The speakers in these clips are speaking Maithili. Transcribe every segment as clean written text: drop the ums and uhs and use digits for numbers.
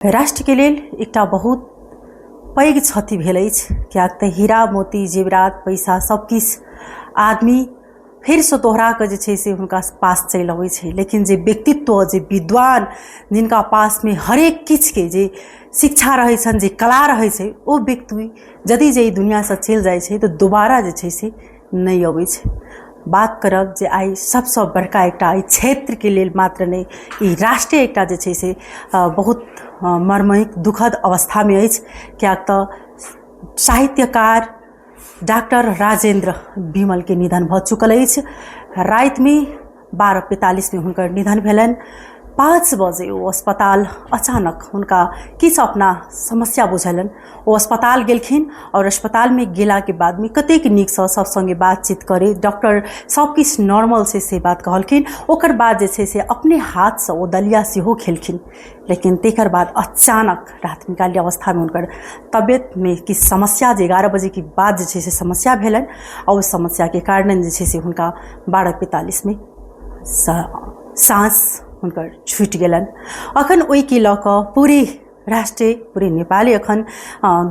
राष्ट्रके लेल एकटा बहुत पैघ क्षति भेल अछि, किएक तऽ हीरा मोती जेवरात पैसा सब किछु आदमी फेरसँ दोहरा कऽ जे छै से हुनका पास चलि अबै छै, लेकिन जे व्यक्तित्व, जे विद्वान, जिनका पासमे हरेक किछुके जे शिक्षा रहै छनि, जे कला रहै छै, ओ व्यक्ति यदि जे ई दुनिआँसँ चलि जाइ छै तऽ दोबारा जे छै से नहि अबै छै। बात करब जे आइ सबसँ बड़का एकटा एहि क्षेत्रके लेल मात्र नहि, ई राष्ट्रीय एकटा जे छै से बहुत मर्माहिक दुखद अवस्थामे अछि, किएक तऽ साहित्यकार डॉक्टर राजेन्द्र विमलके निधन भऽ चुकल अछि। रातिमे 12:45मे हुनकर निधन भेलनि। 5 बजे ओ अस्पताल अचानक हुनका किछु अपना समस्या बुझेलनि, ओ अस्पताल गेलखिन आओर अस्पतालमे गेलाके बादमे कतेक नीकसँ सब सङ्गे बातचीत करै, डॉक्टर सब किछु नॉर्मल छै से बात कहलखिन। ओकर बाद जे छै से अपने हाथसँ ओ दलिया सेहो खेलखिन, लेकिन तकर बाद अचानक रात्रिकालीन अवस्थामे हुनकर तबियतमे किछु समस्या जे 11 बजेके बाद जे छै से समस्या भेलनि आ ओहि समस्याके कारण जे छै से हुनका 12:45मे साँस हुनकर छुटि गेलनि। अखन ओहिके लऽ कऽ पूरे राष्ट्र, पूरे नेपाले अखन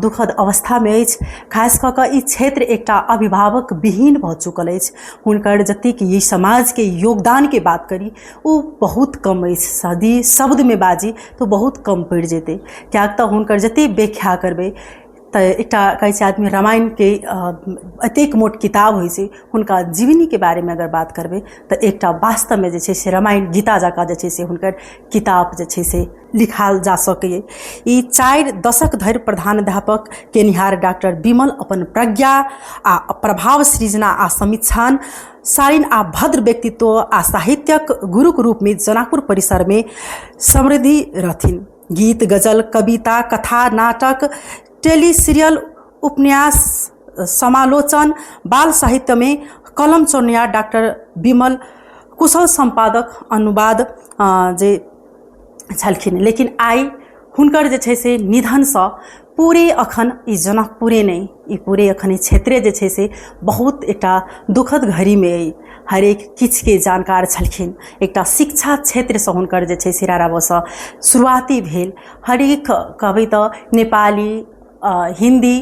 दुखद अवस्थामे अछि। खास कऽ कऽ ई क्षेत्र एकटा अभिभावक विहीन भऽ चुकल अछि। हुनकर जतेक ई समाजके योगदानके बात करी ओ बहुत कम अछि। यदि शब्दमे बाजी तऽ बहुत कम पड़ि जेतै, किएक तऽ हुनकर जतेक व्याख्या करबै तऽ एकटा कहै छै आदमी रामायणके एतेक मोट किताब होइ छै, हुनका जीवनीके बारेमे अगर बात करबै तऽ एकटा वास्तवमे जे छै से रामायण गीता जकाँ जे छै से हुनकर किताब जे छै से लिखायल जा सकैए। ई 4 दशक धरि प्रधानाध्यापक केनिहार डॉक्टर विमल अपन प्रज्ञा आ प्रभाव सृजना आ समीक्षान शालीन आ भद्र व्यक्तित्व आ साहित्यक गुरुक रूपमे जनकपुर परिसरमे समृद्धि रहथिन। गीत, गजल, कविता, कथा, नाटक, टेलीसीरियल, उपन्यास, समालोचन, बाल साहित्यमे कलम चलौनिहार डॉक्टर विमल कुशल सम्पादक, अनुवाद जे छलखिन, लेकिन आइ हुनकर जे छै से निधनसँ पूरे अखन ई जनकपुरे नहि, ई पूरे अखन ई क्षेत्रे जे छै से बहुत एकटा दुखद घड़ीमे अइ। हरेक किछुके जानकार छलखिन, एकटा शिक्षा क्षेत्रसँ हुनकर जे छै से राराबसँ शुरुआती भेल। हरेक कहबै तऽ नेपाली, हिन्दी,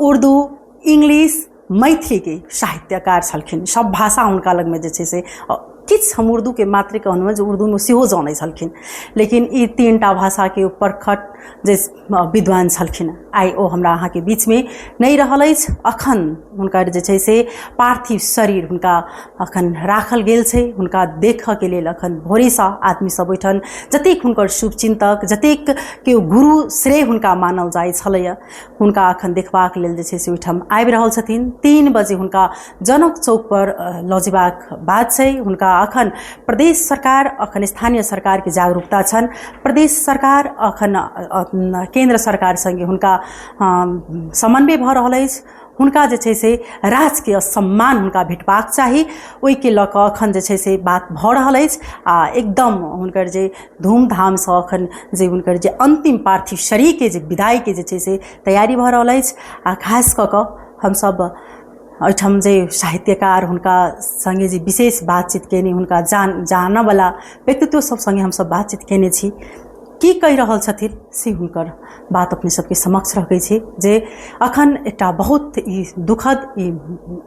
उर्दू, इंग्लिश, मैथिलीके साहित्यकार छलखिन। सब भाषा हुनका लगमे जे छै से किछु, हम उर्दूके मात्रे कहलहुँ जे उर्दूमे सेहो जनै छलखिन, लेकिन ई 3टा भाषाके ओ प्रखट जे विद्वान छलखिन, आइ ओ हमरा अहाँके बीचमे नहि रहल अछि। अखन हुनकर जे छै से पार्थिव शरीर हुनका अखन राखल गेल छै। हुनका देखऽके लेल अखन भोरेसँ आदमी सब ओहिठाम, जतेक हुनकर शुभचिन्तक, जतेक केओ गुरु श्रेय हुनका मानल जाइ छलैए, हुनका अखन देखबाक लेल जे छै से ओहिठाम आबि रहल छथिन। 3 बजे हुनका जनक चौकपर लऽ जेबाक बात छै। हुनका अखन प्रदेश सरकार, अखन स्थानीय सरकारके जागरूकता छनि। प्रदेश सरकार अखन केन्द्र सरकार सङ्गे हुनका समन्वय भऽ रहल अछि। हुनका जे छै से राजकीय सम्मान हुनका भेटबाक चाही, ओहिके लऽ कऽ अखन जे छै से बात भऽ रहल अछि। आ एकदम हुनकर जे धूमधामसँ अखन जे हुनकर जे अन्तिम पार्थिव शरीरके जे विदाइके जे छै से तैयारी भऽ रहल अछि। आ खास कऽ कऽ हमसभ एहिठाम जे साहित्यकार हुनका सङ्गे जे विशेष बातचीत कयने, हुनका जानऽवला व्यक्तित्व सभ सङ्गे हमसभ बातचीत कयने छी, की कहि रहल छथिन से हुनकर बात अपने सबके समक्ष रखै छी जे अखन एकटा बहुत ई दुखद ई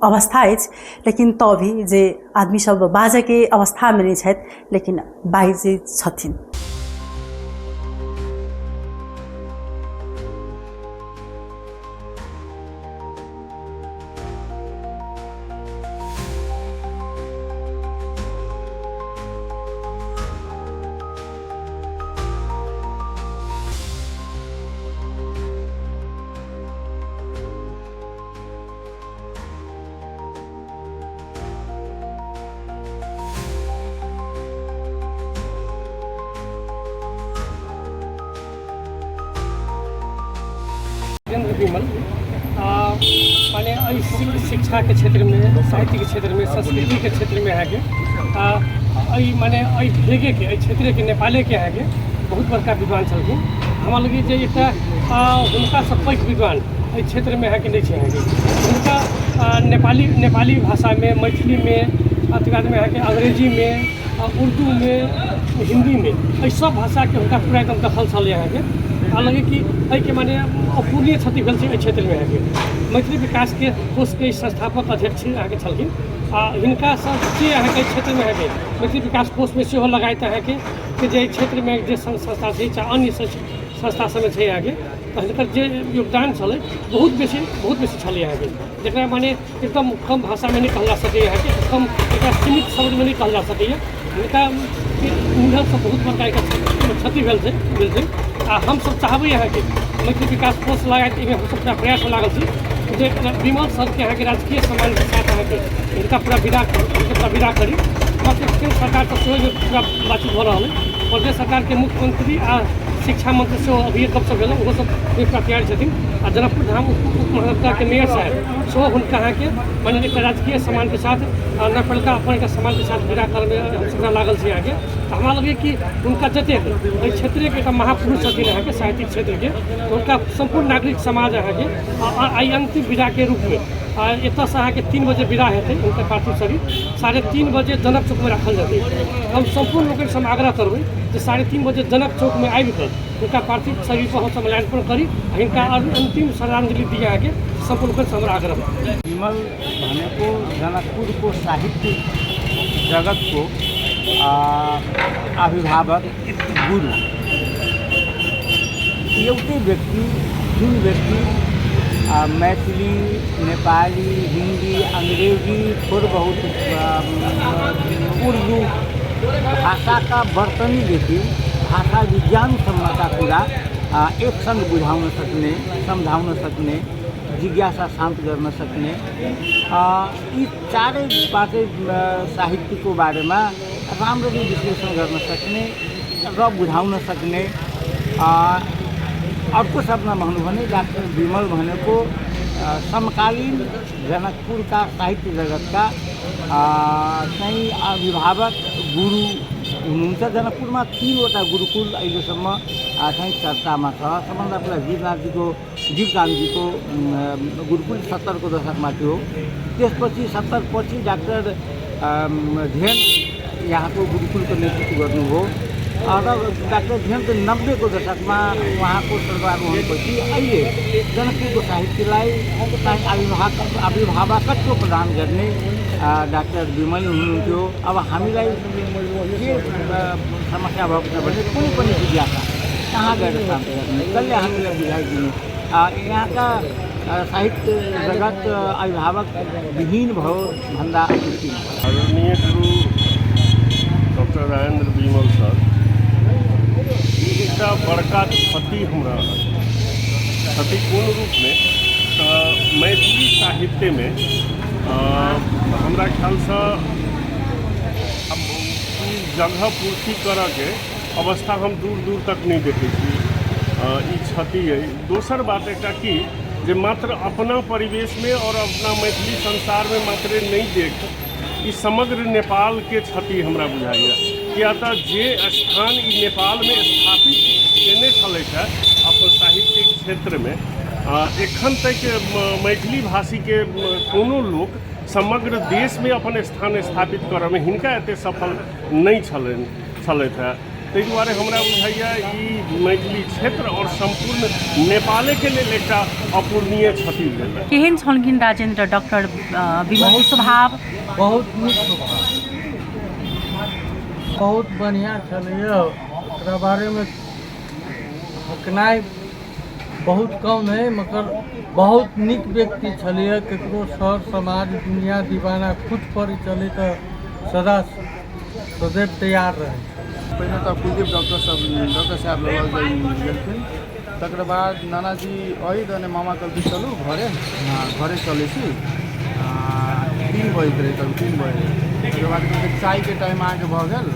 अवस्था अछि, लेकिन तऽ भी जे आदमी सब बाजैके अवस्थामे नहि छथि, लेकिन बाजै छथिन। राजेंद्र विमल माने एहि शिक्षाके क्षेत्रमे, साहित्यके क्षेत्रमे, संस्कृतिके क्षेत्रमे अहाँके एहि माने एहि भेगेके, एहि क्षेत्रेके, नेपालेके अहाँके बहुत बड़का विद्वान छलखिन। हमरा लगैए जे एकटा हुनकासँ पैघ विद्वान एहि क्षेत्रमे अहाँके नहि छै। अहाँके हुनका नेपाली नेपाली भाषामे, मैथिलीमे, ताहिके बादमे अहाँके अंग्रेजीमे, उर्दूमे, हिन्दीमे एहि सब भाषाके हुनका पूरा एकदम दखल छलै अहाँके। आ लगै कि एहिके मने अपूरणीय क्षति भेल छै एहि क्षेत्रमे अहाँके। मैथिली विकासके कोषके संस्थापक अध्यक्ष अहाँके छलखिन आ हिनका सब जे अहाँके एहि क्षेत्रमे अहाँके मैथिली विकास कोषमे सेहो लगायत अहाँके कि जे एहि क्षेत्रमे जे संस्था छै चाहे अन्य संस्था सबमे छै अहाँके, तऽ हिनकर जे योगदान छलै बहुत बेसी छलै अहाँके, जकरा मने एकदम कम भाषामे नहि कहल जा सकैए अहाँके, कम एकरा सीमित शब्दमे नहि कहल जा सकैए। हिनका निधनसँ बहुत बड़का एकटा क्षति भेल छै भेल छै। आ हमसब चाहबै अहाँके मैथिली विकास कोष लगायत एहिमे हमसब पूरा प्रयासमे लागल छी जे विमल सरके अहाँके राजकीय सम्मानके साथ अहाँके हिनका पूरा विदा करी। केन्द्र सरकारसँ सेहो पूरा बातचीत भऽ रहल अइ। प्रदेश सरकारके मुख्यमंत्री आ शिक्षा मंत्री सेहो अभिये गपशप भेल, ओहो सब पूरा तैयार छथिन। आ जनकपुर धाम उप महानगरपालिकाके मेयर साहेब सेहो हुनका अहाँके माने एकटा राजकीय सम्मानके साथ नगरपालिका अपन एकटा सम्मानके साथ विदा करैमे हमसब लागल छी अहाँके। तऽ हमरा लगैए कि हुनका जतेक एहि क्षेत्रेके एकटा महापुरुष छथिन अहाँके साहित्यिक क्षेत्रके, हुनका सम्पूर्ण नागरिक समाज अहाँके आइ अन्तिम विदाके रूपमे एतऽसँ अहाँके 3 बजे विदा हेतै हुनकर पार्थिव शरीर, 3:30 बजे जनक चौकमे राखल जेतै। हम सम्पूर्ण लोकनिसँ हम आग्रह करबै जे 3:30 बजे जनक चौकमे आबिकऽ हुनका पार्थिव शरीरपर हमसब माल्यार्पण करी आ हिनका अन्तिम श्रद्धांजलि दी अहाँके सम्पूर्ण लोकनिसँ हमरा आग्रह। विमल भनेको जनकपुरको साहित्य जगतको अभिभावक गुरु, एउटै व्यक्ति जुन व्यक्ति मैथिली, नेपाली, हिन्दी, अङ्ग्रेजी, थोर बहुत उर्दू भाषाका वर्तनीदेखि भाषा विज्ञानसम्मका कुरा एकसँग बुझाउन सक्ने, सम्झाउन सक्ने, जिज्ञासा शान्त गर्न सक्ने, यी चारै पाँचै साहित्यको बारेमा राम्ररी विश्लेषण गर्न सक्ने र बुझाउन सक्ने। अर्को शब्दमा भन्नु भने डाक्टर विमल भनेको समकालीन जनकपुरका साहित्य जगतका चाहिँ अभिभावक गुरु हुनुहुन्छ। जनकपुरमा 3वटा गुरुकुल अहिलेसम्म चाहिँ चर्चामा छ। सबभन्दा पहिला जीवकान्तजीको गुरुकुल 70को दशकमा थियो। त्यसपछि 70 पछि डाक्टर ध्येन यहाँको गुरुकुलको नेतृत्व गर्नुभयो र डाक्टर ध्येन त 90को दशकमा उहाँको स्वर्गारोहणपछि अहिले जनकपुरको साहित्यलाई चाहिँ अभिभावकत्व प्रदान गर्ने डाक्टर विमल हुनुहुन्थ्यो। अब हामीलाई के समस्या भएको छ भने कुनै पनि जिज्ञासा कहाँ गएर शान्त गर्ने, कसले हामीलाई बुझाइदिने, यहाँका साहित्य जगत अभिभावक विहीन भयो भन्दा अत्युक्ति। आदरणीय गुरु डॉक्टर राजेंद्र विमल सर, एकटा बड़का क्षति हमरा क्षति कोन रूपमे तऽ मैथिली साहित्यमे हमरा ख्यालसँ जगह पूर्ति करऽके अवस्था हम दूर दूर तक नहि देखै छी। ई क्षति अइ। दोसर बात एकटा की जे मात्र अपना परिवेशमे और अपना मैथिली संसारमे मात्रे नहि देख, ई समग्र नेपालके क्षति हमरा बुझाइए। किया तऽ जे स्थान ई नेपालमे स्थापित केने छलथि हँ अपन साहित्यिक क्षेत्रमे, एखन तक मैथिली भाषीके कोनो लोक समग्र देशमे अपन स्थान स्थापित करऽमे हिनका एते सफल नहि छलथि हँ। ताहि दुआरे हमरा बुझाइए ई मैथिली क्षेत्र और सम्पूर्ण नेपालेके लेल एकटा अपूरणीय क्षति भेल। केहन छलखिन राजेंद्र डॉक्टर विमल स्वभाव? बहुत नीक स्वभाव, बहुत बढ़िआँ छलैए। ओकरा बारेमे हकनाइ बहुत कम है, मगर बहुत नीक व्यक्ति छलैए। ककरो सर समाज दुनिया दीवाना कुछ पर चले तऽ सदा सदैव तैयार रहै। पहिने तऽ कुलदीप डॉक्टर साहब लग गेलखिन, तकर बाद नानाजी अहि दने मामा कहलखिन चलू घरे, घरे चलै छी। 3 बजैत रहै तब, 3 बजे। तकर बाद कहलकै चायके टाइम अहाँके भऽ गेल,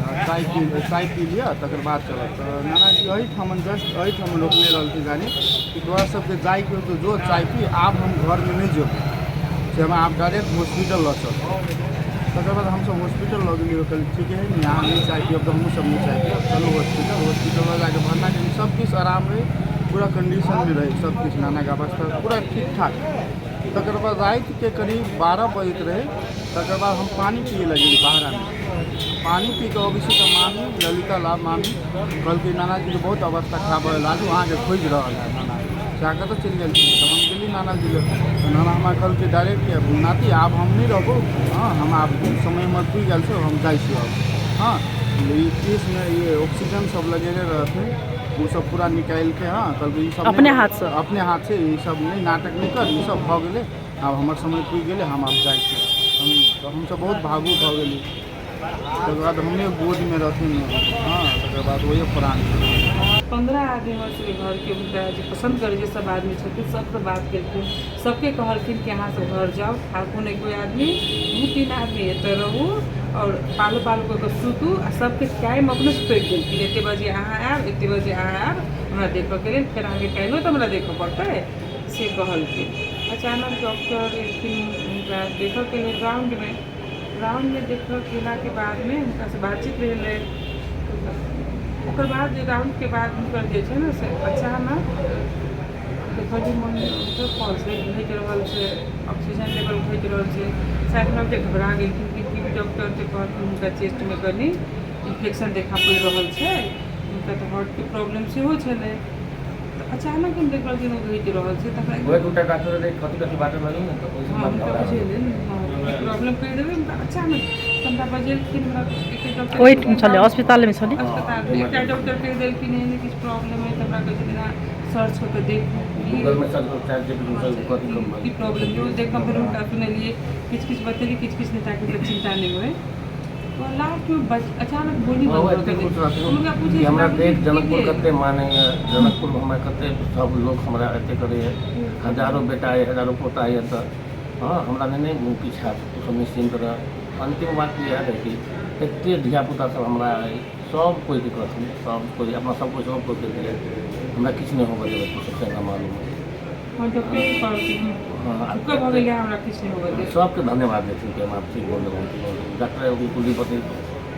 चाय पी लिअ तकर बाद चलब। तऽ नानाजी एहिठाम जस्ट एहिठाम रोकने रहलखिन गाड़ी कि तोरा सबके जाइके हो तऽ जो चाय पी, आब हम घरमे नहि जेबौ, से हम आब डायरेक्ट हॉस्पिटल लऽ चल। तकर बाद हमसब हॉस्पिटल लऽ गेलियै, कहलियै ठीक है यहाँ नहि चाय पियब तऽ हमहूँ सब नहि चाय पियब, चलू हॉस्पिटल। हॉस्पिटल लऽ जाके भरना केलियै, सबकिछु आराम रहै, पूरा कंडीशनमे रहै सबकिछु, नानाके अवस्था पूरा ठीक ठाक। तकर बाद रातिके करीब 12 बजैत रहै, तकर बाद हम पानि पिए लए गेली बाहरमे। पानि पी कऽ अबै छी तऽ मामी, ललिता लाभ मामी कहलकै नानाजीके बहुत अवस्था खराब भऽ गेल, राजू अहाँके खोजि रहल है नाना। से अहाँ कतऽ चलि गेलखिन? तऽ हम गेली नानाजी लग, तऽ नाना हमरा कहलकै डायरेक्ट, नाती आब हम नहि रहबौ, हँ हम आब समय हमर पुरि गेल छौ, हम जाइ छी आब। हँ ई केसमे ई ऑक्सीजन सब लगेने रहथिन, ओ सब पूरा निकालिके, हँ कहलकै ई सब अपने हाथसँ? अपने हाथसँ, ई सब नहि नाटक नहि कर, ई सब भऽ गेलै, आब हमर समय पुरि गेलै, हम आब जाइ छी। हम हमसब बहुत भावुक भऽ गेली। तकर बाद हमरे गोदमे रहथिन, हँ तकर बाद ओहे प्राण छलखिन। 15 आदमी हमर सबके घरके हुनका जे पसन्द करै छै सब आदमी छथिन, सबसँ बात केलखिन, सबके कहलखिन कि अहाँ सब घर जाउ, थाकू नहि कोइ आदमी, 2-3 आदमी एतऽ रहू आओर पालो पालो कऽ कऽ सुतू। आ सबके टाइम अपनेसँ टोकि देलखिन, एते बजे अहाँ आयब, एते बजे अहाँ आयब हमरा देखऽके लेल, फेर अहाँके काल्हिओ तऽ हमरा देखऽ पड़तै, से कहलखिन। अचानक डॉक्टर एलखिन हुनका देखऽके लेल राउण्डमे, राउण्डमे देखऽ गेलाके बादमे हुनकासँ बातचीत भेलै। ओकर बाद जे राउण्डके बाद हुनकर जे छै ने से अचानक देखलियै मनमे हुनकर पल्स रेट घटि रहल छै, ऑक्सीजन लेवल घटि रहल छै। शायद हमरा बुझाइए घबरा गेलखिन कि डॉक्टर जे कहलखिन हुनका चेस्टमे कनि इन्फेक्शन देखा पड़ि रहल छै, हुनका तऽ हार्टके प्रॉब्लम सेहो छलै। तऽ अचानक हम देख रहल छियै घटि रहल छै, तऽ हमरा वएह दूटा डॉक्टर रहै, कथी कथी बात रहलै ने, तऽ ओहि हँ हुनका बुझेलै ने, हँ प्रॉब्लम कहि देबै हुनका। अचानक तऽ हमरा बजेलखिन, हमरा एके डॉक्टर ओहिठाम छलै, अस्पतालमे छलै? अस्पतालमे एकटा डॉक्टर कहि देलखिन एहन किछु प्रॉब्लम हइ, तऽ हमरा कहै छथिन अहाँ सर्च कऽ कऽ देखू गूगलमे सर्च कऽ चैट जीपीटी कथी कम की प्रॉब्लम छै, ओ देख कऽ फेर हुनका सुनेलियै, किछु किछु बतेलियै, किछु किछु नहि, ताकि हुनका चिन्ता नहि होइ। लास्टमे अचानक बोली बंद भऽ एते गेलै। खुश रहथिन हुनका पूछै कि हमरा देख जनकपुर भेल? कते मानैए, जनकपुर हमरा कते सब लोक हमरा एते करैए, हजारो बेटा अइ, हजारो पोता अइ एतऽ, हँ हमरा नहि नहि किछु हैत, तू सब निश्चिन्त रह। अन्तिम बात इएह रहै कि एते धियापुता सब हमरा अइ, सब कोइके कहथिन, सब कोइ अपना सब कोइ सब कोइके दियै, हमरा किछु नहि होबऽ देबै, तू सबसँ हमरा मालूम अइ। हँ डॉक्टर कहलखिन हँ चुप भऽ गेलै, हमरा किछु नहि होबऽ देब। सबके धन्यवाद देथिन कि हम आब ठीक भऽ गेलहुँ, ठीक भऽ गेलहुँ। डॉक्टर कुलदीपति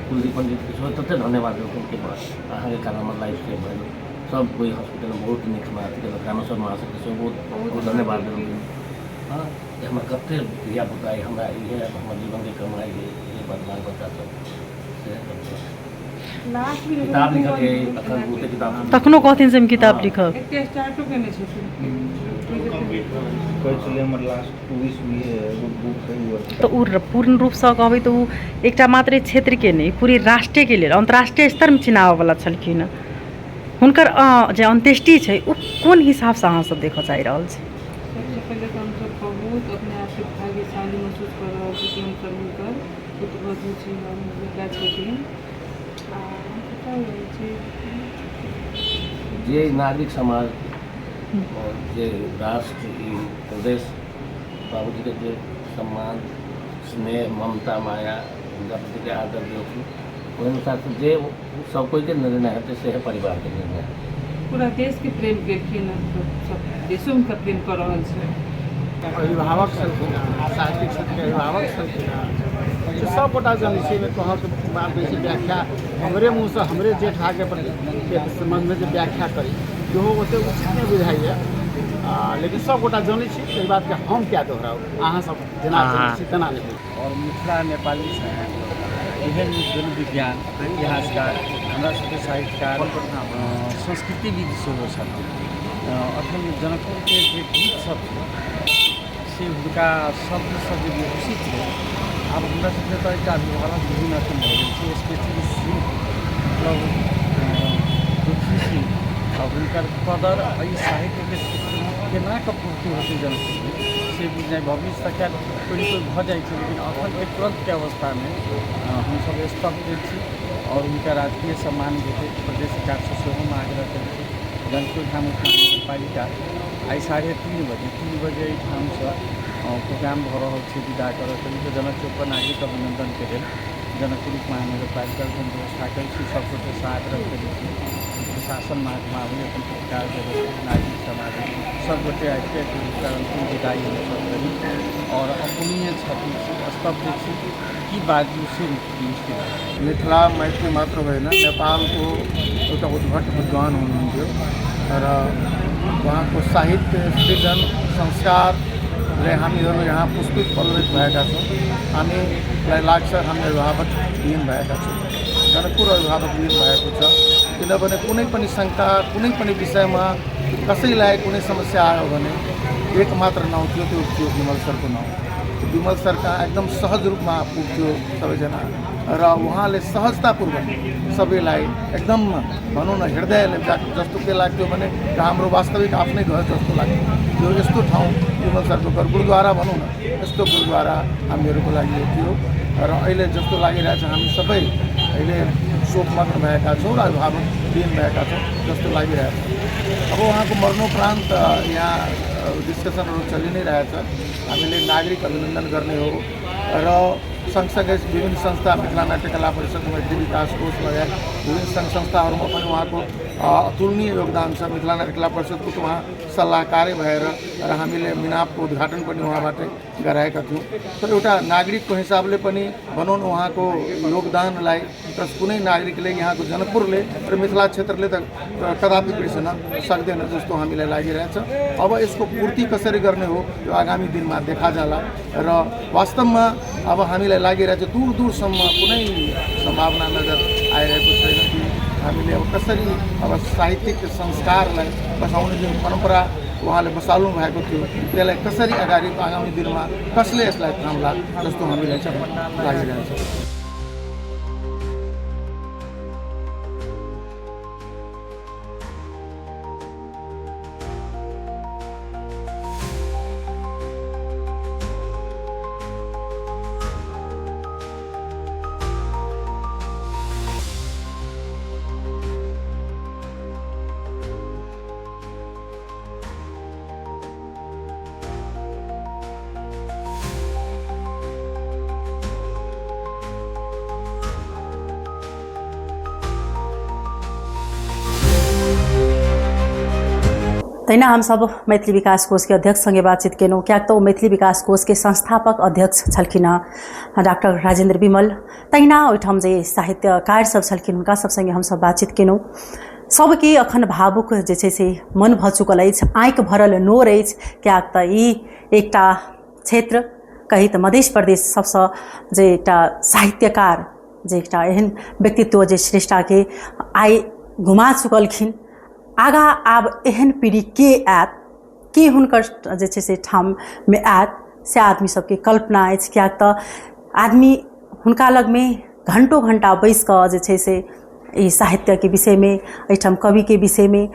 कुलदीप पंडित सेहो तते धन्यवाद देलखिन कि अहाँके कारण हमर लाइफ सेव भेल। सब कोइ हॉस्पिटलमे बहुत नीक हमरा अथी केलक, रामेश्वर महाशयके सेहो बहुत बहुत धन्यवाद देलखिन। हँ जे हमर कते धियापुता अइ, हमरा इहे हमर जीवनके कमाइ अइ, इहे बाल बच्चा सब से लास्टमे किताब लिखऽके अइ, अखन बहुते किताब तखनो कहथिन से हम किताब लिखब। एकटा स्टार्टो केने छथिन। कहै छलै हमर लास्ट विश उहे एगो बुक है ओ। तऽ ओ पूर्ण रूपसँ कहबै तऽ ओ एकटा मात्र क्षेत्रके नहि, पूरे राष्ट्रेके लेल अन्तर्राष्ट्रीय स्तरमे चिन्हाबयवला छलखिन हँ। हुनकर जे अन्त्येष्टि छै ओ कोन हिसाबसँ अहाँसभ देखऽ चाहि रहल छी? सबसँ पहिले तऽ हमसभ बहुत अपने आपके भाग्यशाली महसूस कऽ रहल छी कि हमसभ हुनकर पुत्रवधू छी, हम बेटा छथिन आ हम कतऽ रहै छी। जे नागरिक समाज आओर जे राष्ट्र ई प्रदेश बाबूजीके जे सम्मान स्नेह ममता माया हुनका प्रतिके आदर देलखिन, ओहि अनुसारसँ जे सब कोइके निर्णय हेतै सएह परिवारके निर्णय हेतै। पूरा देशके प्रेम केलखिन, सब देशो हुनका प्रेम कऽ रहल छै। अभिभावक छलखिन हँ, साहित्यिक क्षेत्रके अभिभावक छलखिन हँ, से सब गोटा जनै छी। एहिमे कहऽके बात बेसी व्याख्या हमरे मुँहसँ हमरे जेठ भाइके के सम्बन्धमे जे व्याख्या करी सेहो ओतेक उचित नहि बुझाइए, लेकिन सब गोटा जनै छी, एहि बातके हम किया दोहराउ, अहाँ सब जेना जनै छी तेना नहि। और मिथिला नेपाली एहन विज्ञान इतिहासकार हमरा सबके साहित्यकार संस्कृतिविद सेहो छथिन। अखन जनकपुरके जे गीत सब छै से हुनका शब्द सब जे विभूषित छै, आब हमरा सबके तऽ एकटा अभिभावक विहीन अखन भऽ गेल छै। स्पेशली सिंह मतलब दुखी छी आ हुनकर कदर एहि साहित्यके क्षेत्रमे केना कऽ पूर्ति होतै जनकपुरमे से बुझनाइ भविष्य तऽ खैर कोइ ने कोइ भऽ जाइ छै, लेकिन अखनके तुरन्तके अवस्थामे हमसब स्तब्ध छी। और हुनका राजकीय सम्मान भेटै प्रदेश सरकारसँ सेहो हम आग्रह करै छी। जनकपुर धाम उपमहानगरपालिका आइ 3:30 बजे 3 बजे एहिठामसँ प्रोग्राम भऽ रहल छै विदा करऽके लेल। जनक चौकपर नागरिक अभिनन्दनके लेल जनकपुर उपमहानगरपालिका व्यवस्था करै छी। सब गोटेसँ आग्रह करै छी प्रशासन महात्मा होइ, अपन पत्रकार जगत, नागरिक समाज, सब गोटे आबिके हुनकर अन्तिम विदाई हमसब करी। और अपूरणीय क्षति छी, स्तब्ध छी, की बाजू से मुश्किल। मिथिला मैथिली मात्र होइन, नेपालको एउटा उद्भट विद्वान हुनुहुन्थ्यो र उहाँको साहित्य सृजन संस्कार ले हामीहरू यहाँ पुष्पित पल्लवित भएका छौँ। हामीलाई लाग्छ हामी अभिभावकविहीन भएका छौँ, जनकपुर अभिभावकविहीन भएको छ। किनभने कुनै पनि शङ्का, कुनै पनि विषयमा कसैलाई कुनै समस्या आयो भने एक मात्र नाउँ थियो, त्यो थियो विमल सरको नाउँ। विमल सर कहाँ एकदम सहज रूपमा पुग्थ्यो सबैजना र उहाँले सहजतापूर्वक सबैलाई एकदम भनौँ न हृदयले जस्तो के लाग्थ्यो भने हाम्रो वास्तविक आफ्नै घर जस्तो लाग्थ्यो। यो यस्तो ठाउँ विमल सरको घर गुरुद्वारा भनौँ न, यस्तो गुरुद्वारा हामीहरूको लागि थियो। र अहिले जस्तो लागिरहेछ हामी सबै अहिले शोकमग्न भएका छौँ र अभिभावकविहीन भएका छौँ जस्तो लागिरहेछ। अब उहाँको मरणोपरान्त यहाँ डिस्कसनहरू चलि नै रहेछ। हामीले नागरिक अभिनन्दन गर्ने हो र सँगसँगै विभिन्न संस्था मिथिला नाट्यकला परिषद, मैत्री विकास कोष लगायत विभिन्न सङ्घ संस्थाहरूमा पनि उहाँको अतुलनीय योगदान छ। मिथिला नाट्यकला परिषदको त उहाँ सल्लाहकारै भएर र हामीले मिनापको उद्घाटन पनि उहाँबाटै गराएका थियौँ। तर एउटा नागरिकको हिसाबले पनि भनौँ न उहाँको योगदानलाई कुनै नागरिकले यहाँको जनकपुरले र मिथिला क्षेत्रले त कदापि बिर्सन सक्दैन जस्तो हामीलाई लागिरहेछ। अब यसको पूर्ति कसरी गर्ने हो यो आगामी दिनमा देखा जाला र वास्तवमा अब हामीलाई लागिरहेछ दूर दूरसम्म कुनै सम्भावना नजर आइरहेको छैन कि हामीले अब कसरी अब साहित्यिक संस्कारलाई बसाउने जुन परम्परा उहाँले बसाल्नु भएको थियो त्यसलाई कसरी अगाडि आगामी दिनमा कसले यसलाई थाम्ला जस्तो हामीलाई चाहिँ लागिरहेछ। तहिना हमसब मैथिली विकास कोष के अध्यक्ष संगे बातचीत केलहुँ, कियाक तऽ ओ मैथिली विकास कोष के संस्थापक अध्यक्ष छलखिन हँ डॉक्टर राजेंद्र विमल। तहिना ओहिठाम जे साहित्यकार सब छलखिन हुनका सब संगे हमसब बातचीत केलहुँ। सबके अखन भावुक जे छै से मन भऽ चुकल अछि, आँखि भरल नोर अछि, कियाक तऽ ई एकटा क्षेत्र कही तऽ मध्य प्रदेश सबसँ जे एकटा साहित्यकार जे एकटा एहन व्यक्तित्व जे श्रेष्ठाके आइ घुमा चुकलखिन। आगाँ आब एहन पीढ़ी के आयत, के हुनकर जे छै से ठाममे आयत से आदमी सबके कल्पना अछि। कियाक तऽ आदमी हुनका लगमे घंटो घंटा बैस कऽ जे छै से ई साहित्यके विषयमे एहिठाम कविके विषयमे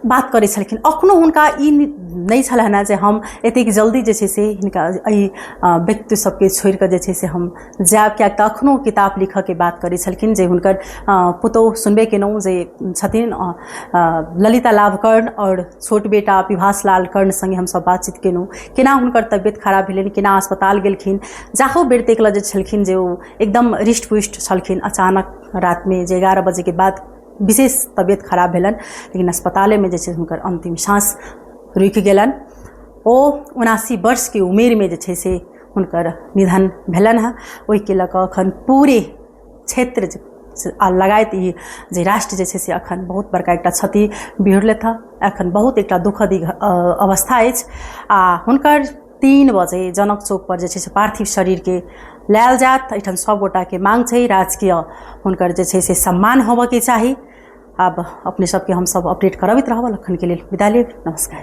बात करै छलखिन। अखनो हुनका ई नहि छलनि हेँ जे हम एतेक जल्दी जे छै से हिनका एहि व्यक्ति सबके छोड़िकऽ जे छै से हम जायब, कियाक तऽ अखनो किताब लिखऽके बात करै छलखिन। जे हुनकर पुतोहु सुनबे केलहुँ जे छथिन ललिता लाभ कर्ण आओर छोट बेटा विभास लाल कर्ण संगे हमसब बातचीत केलहुँ, केना हुनकर तबियत खराब भेलनि, केना अस्पताल गेलखिन। जाहो बेर तक जे छलखिन जे ओ एकदम हृष्ट पुष्ट छलखिन, अचानक रातिमे जे 11 बजेके बाद विशेष तबियत खराब भेलनि, लेकिन अस्पतालेमे जे छै हुनकर अन्तिम साँस रुकि गेलनि। ओ 79 वर्षके उमेरमे जे छै से हुनकर निधन भेलनि हँ। ओहिके लऽ कऽ अखन पूरे क्षेत्र लगायत ई जे राष्ट्र जे छै से अखन बहुत बड़का एकटा क्षति बिहोरलथि हँ। अखन बहुत एकटा दुःखद अवस्था अछि। आ हुनकर 3 बजे जनक चौक पर जे छै से पार्थिव शरीरके लायल जायत। एहिठाम सब गोटाके मांग छै राजकीय हुनकर जे छै से सम्मान होबऽके चाही। आब अपने सबके हमसब अपडेट करबैत रहब। अखनके लेल विदा लेब, नमस्कार।